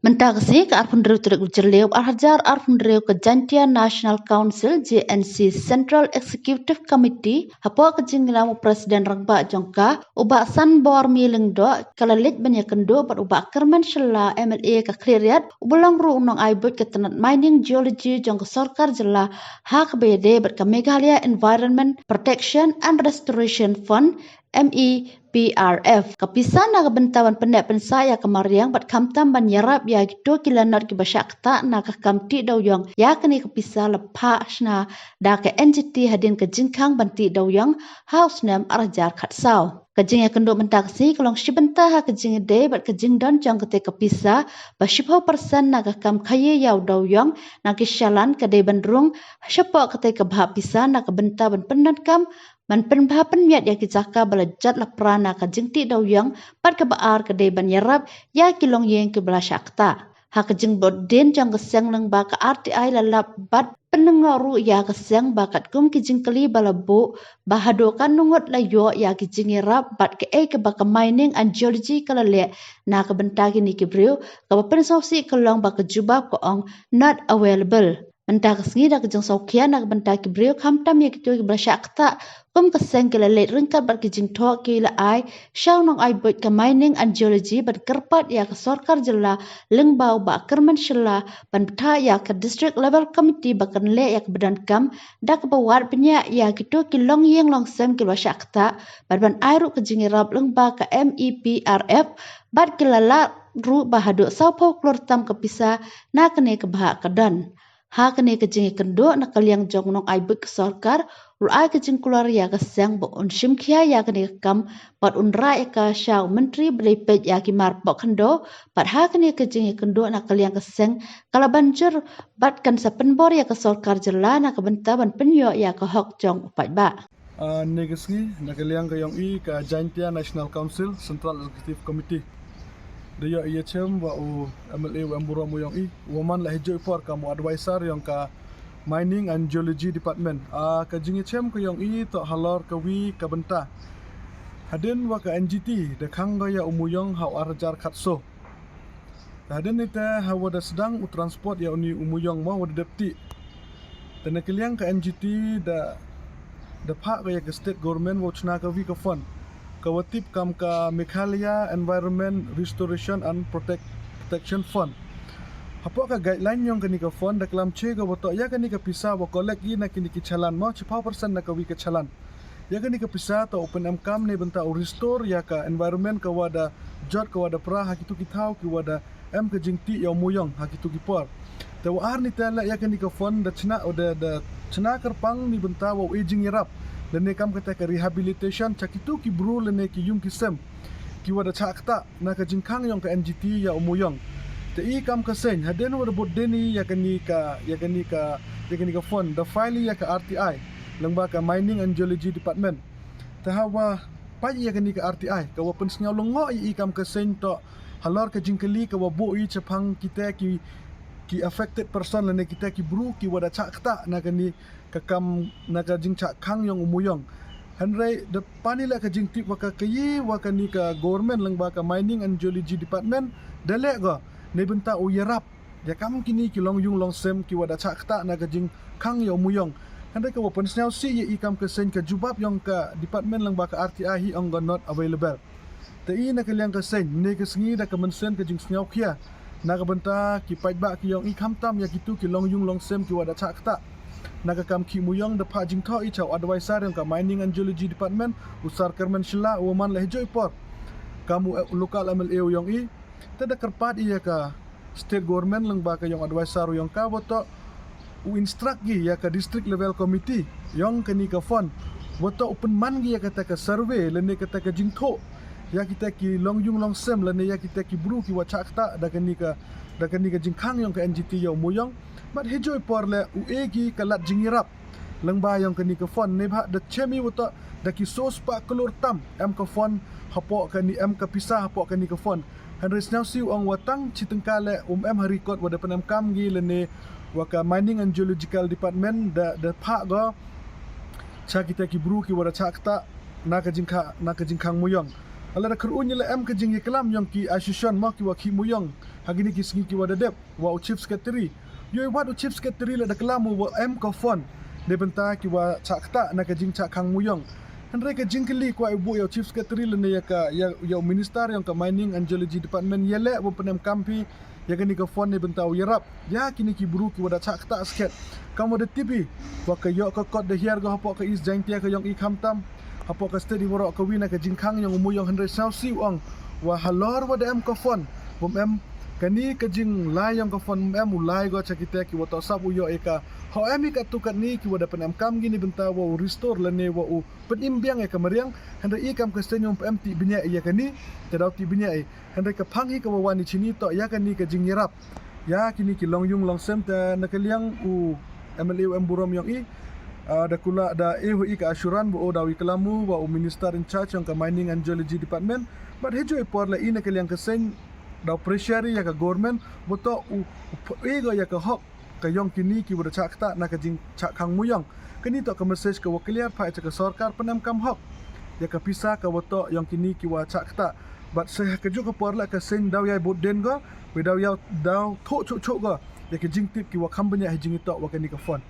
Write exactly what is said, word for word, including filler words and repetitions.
Mynta ka sngi ka arphew hynriew tarik u Jylliew arhajar arphew hynriew ka Jaintia National Council, J N C, Central Executive Committee, hapoh ka jingïalam u President rangbah jong ka, u Bah Sanbormi Lyngdoh, ka la leit ban ïakynduh bad u Bah Kyrmen Shylla, M L A ka Khliehriat, uba long ruh u nongai buit ka tnat Mining Geology jong ka Sorkar Jylla ha kaba ïadei bad ka Meghalaya Environment Protection and Restoration Fund, M E P R F. Ka pisa na ka bynta ban pynneh pynsah ïa ka mariang bad khamtam ban ïarap ïa kito ki lanot kiba shah ktah na ka kam tih dewïong, ïa kane ka pisa la phah shna da ka N G T hadien ka jingkhang ban tih dewïong ha u snem arhajar khatsaw. Ka jingïakynduh mynta ka sngi ka long shi bynta ha ka jingïadei bad ka jingdon jong kata ka pisa, ba shiphew percent na ka kam khaïi ïa u dewïong na ki shalan ka dei ban rung shapoh kata ka bhah pisa na ka bynta ban pyndonkam ban pynbha pynmiat ïa ki jaka ba la jot la pra na ka jingtih dewïong, bad kaba ar ka dei ban ïarap ïa ki longïing kiba la shah ktah. Ha ka jingbud dien jong ka seng lyngba ka R T I la lap bad pynngoh ruh ïa ka seng ba katkum ki jingkylli ba la buh, ba haduh katno ngut la ïoh ïa ki jingïarap bad kaei kaba ka Mining and Geology ka la leh na ka bynta kine ki briew, kaba pynsngewsih ka long ba ka jubab ka ong not available. Mynta ka sngi da ka jingsngewkhia na ka bynta ki briew khamtam ïa kito kiba la shah ktah kum ka seng ki la leit ryngkat bad ki jingthoh ki la ai sha u nongai buit ka Mining and Geology ban kyrpad ïa ka Sorkar Jylla lyngba u Bah Kyrmen Shylla ban bthah ïa ka District Level Committee ba kan leh ïa kaba donkam da kaba wad bniah ïa kito ki longïing longsem kiba la shah ktah, bad ban ai ruh ka jingïarap lyngba ka M E P R F, bad ki la lap ruh ba haduh sawphew klur tam ka pisa na kane ka bhah ka don. Ha kane ka jingïakynduh na ka liang jong u nongai buit ka sorkar, u la ai ka jingkular ïa ka seng ba un shim khia ïa kane ka kam, bad un rah ïa ka sha u Myntri ba dei peit ïa ki mar pohkhyndew, bad ha kane ka jingïakynduh na ka liang ka seng ka la ban jur, bad kan sa pynbor ïa ka Sorkar Jylla na ka bynta ban pynïoh ïa ka hok jong u paidbah. Ah, ne ka sngi, na ka liang ka ïong i ka Jaintia National Council, Central Executive Committee. Da ïoh ïa chem wa u M L A wa em burom u ïong i, wa man la hijuh i por kam u advisor ïong ka Mining and Geology Department. Ah, ka jingïachem ka ïong i toh halor ka wi ka bynta. Hadien wa ka N G T, da khang ga ïa u Muyong ha u arhajar khatsaw. Hadien ite ha wa da sdang u transport ïa uni u Muyong mo wa da dep tih. Te na ka liang ka N G T da, da phah ka ïa ka state government wa u chna ka wi ka fund. Ka wa tip kam ka Meghalaya Environment Restoration and Protect, Protection Fund. Hapoh ka guideline ïong kani ka fund da klam che ka wa toh ïa kani ka pisa wa collect i na kini ki chalan mo, chiphaw percent na ka wi ka chalan. Ïa kani ka pisa toh u pynemkam ne bynta u restore ïa ka environment ka wa da jot ka wa da pra ha kitu ki thaw ki wa da em ka jingtih ïa u Muyong ha kitu ki por. Te wa ar ni te la ïa kani ka fund da chna, da, da chna kyrpang ni bynta wa u e jingïarap. Lane kam kata ka rehabilitation cha kitu ki bru lane ki ïung ki sem. Ki wa da chah ktah na ka jingkhang ïong ka N G T ïa u Muyong. Te i kam ka seng, hadien wa da bud deni ïa kani ka, ïa kani ka, ïa kani ka fund, da file ïa ka R T I, lyngba ka Mining and Geology Department. Te ha wa pait ïa kani ka R T I, ka wa pynsngew lyngngoh i kam ka seng toh, halor ka jingkylli ka wa buh i chaphang kite ki, ki affected person lane kite ki bru ki wa da chah ktah na kani ka kam na ka jingchah khang ïong u Muyong. Hynrei da pan i la ka jingtip wa ka kayi wa kani ka government lyngba ka Mining and Geology Department, da leh go, ne bynta u ïarap ïa kam kini ki longïung longsem ki wa da chah ktah na ka jingkhang ïa u Muyong. Hynrei ka wa pynsngew si ïa i kam ka seng ka jubab ïong ka department lyngba ka R T I hi ong go not available. Te i na ka liang ka seng, ne ka sngi da ka mynsiem ka jingsngew khia. Na ka bynta ki paidbah ki ïong i khamtam ïa kitu ki longïung longsem ki wa da chah ktah. Na ka kam khih Muyong da phah jingthoh i cha u advisor ïong ka Mining and Geology Department, u Sir Kyrmen Shylla, u wa man la hijuh i por kam u local M L A u ïong i, te da kyrpad i ïa ka state government lyngba ka ïong advisor u ïong ka wa toh u instruct ki ïa ka district level committee ïong kani ka fund wa toh u pynman ki ïa kata ka survey lane kata ka jingthoh ïa kita ki longïung longsem lane ïa kita ki bru ki wa chah ktah da kani ka, da kani ka jingkhang ïong ka N G T ïa u Muyong. Bad hijuh i por le u e ki ka lad jingïarap lyngba ïong kani ka fund, ne bha da chem i wa toh da ki sospah klur tam em ka fund hapoh kani, em ka pisa hapoh kani ka fund. Hynrei sngewsih u ong wa tang chi tyngka le um em ha record wa da pynemkam ki lane wa ka Mining and Geological Department da, da phah go cha kita ki bru ki wa da chah ktah na ka jingkha, na ka jingkhang Muyong. Lada kyrun ïa la em ka jingïaklam ïong ki association mo ki wa ki muyong ha kini ki sngi ki wa da dep wa u chief secretary. Ïoi wat u chief secretary lada klam u wa em ka fund ne bynta ki wa chah kata na ka jingchah khang muyong. Hynrei ka jingkylli kwah u buh ïa u chief secretary lane ïa ka ïa u minister ïong ka mining and geology department ïa leh wa pynem kam phi ïa kani ka fund ne bynta u ïarap ïa kini ki bru ki wa da chah kata skhet. Kam wa da tipi wa ka ïoh ka kot da hiar go hapoh ka East Jaintia ka ïong i khamtam hapoh ka state i waroh ka wi na ka jingkhang ïong u muyong hynrei sngewsih u ong wa halor wa da em ka fund bym em kani ka jinglai ïong ka fund bym em u lai go cha kita ki wa toh sap u ïoh ïa ka. Ho em i ka tu katni ki wa da pynem kam kini bynta wa u restore lane wa u pynim biang ïa ka mariang. Hynrei i kam ka state ïong pynem ti bniah ïa kani ka dau ti bniah i. Hynrei ka phang hi ka wa wan i chini toh ïa kani ka jingïarap ïa kini ki long yung long sem te na ka liang u M L A u em burom ïong i. Da kula da e ho i ka assurance wa u dau i kalamu wa u minister in charge ïong ka mining and geology department. Bad hejo i por la i na ka liang ka seng dau pressure ïa ka government wa toh u e go ïa ka hok ka ïong kini ki wa da chah kata na ka jingchah khang muyong. Kani toh ka message ka wa clear pha ïa ka sorkar pynem kam hok ïa ka pisa ka wa toh ïong kini ki wa chah kata. Bad se ha ka juk ka por la ka seng dau ïai bud den go wi dau ïau dau thoh chuh chuh go ïa ka jingtip ki wa kham bniah hi jingitoh wa kani ka fund.